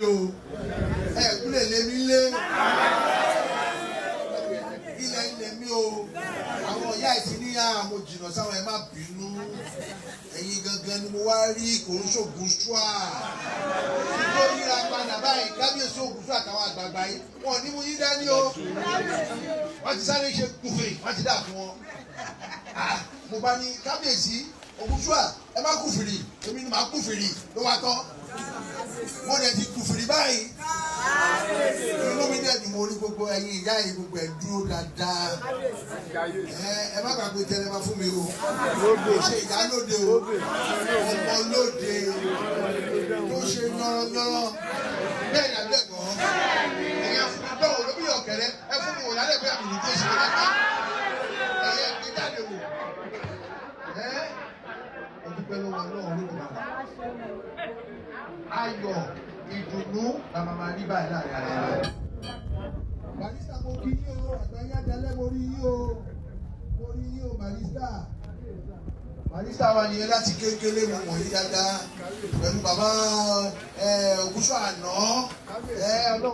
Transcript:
o. Ẹ kúlẹ̀ lé mi lé. Ilẹ̀ ilẹ̀ mi o. Àwọn ìyá ìtì ní àmọ́ jìnnà sáwọn, ẹ má bínú. Ẹ̀yin gangan ni mo wá rí, kò ń ṣògùn ṣúà. Tó yíra padà báyìí, kábíyèsí ògùn ṣúà àtàwọn àgbààgbà yìí, wọn ò ní mú yín dání o. Wọ́n ti sáré ṣe kùfè, wọ́n ti dà fún wọn. Ah, mo bá ní kábíyèsí Ògúnṣúà, ẹ má kùfìrì, èmi ni màá kùfìrì ló wá tán. Mo dẹ̀ ti kùfìrì báyìí. Inú mi dẹ̀ ni mo rí gbogbo ẹ̀yin ìyá yìí, gbogbo ẹ̀ dúró dáadáa. Ẹ má gbàgbé tẹ́lẹ̀ máa fún mi o. Kò ṣe ìyálóde o, ọmọ lóde tó ṣe yánranyánran bẹ́ẹ̀ ni àbẹ́ẹ̀kọ́. Ẹ̀yẹ fún mi dánwò lóbi ọ̀kẹ́rẹ́, ẹ fún mi wò lálẹ́ pé àmì nìjẹ́ ṣe lẹ́ka. Ẹ̀yẹ gbé jáde wò. Ẹ́ mo dúpẹ́ lọ́wọ́ Ọlọ́run lóde bàbá. Ayọ̀ ìdùnnú la máa máa rí báyìí láàrin ara wa. Barrister, mo kí yín o, àgbáyé adalẹ́, mo rí yín o, mo rí yín o, barrister. Barrister wa nìyẹn láti kékeré, mo mọ̀ yín dáadáa pẹ̀lú bàbá Ògúnṣọ́ àná. Ọlọ́run ló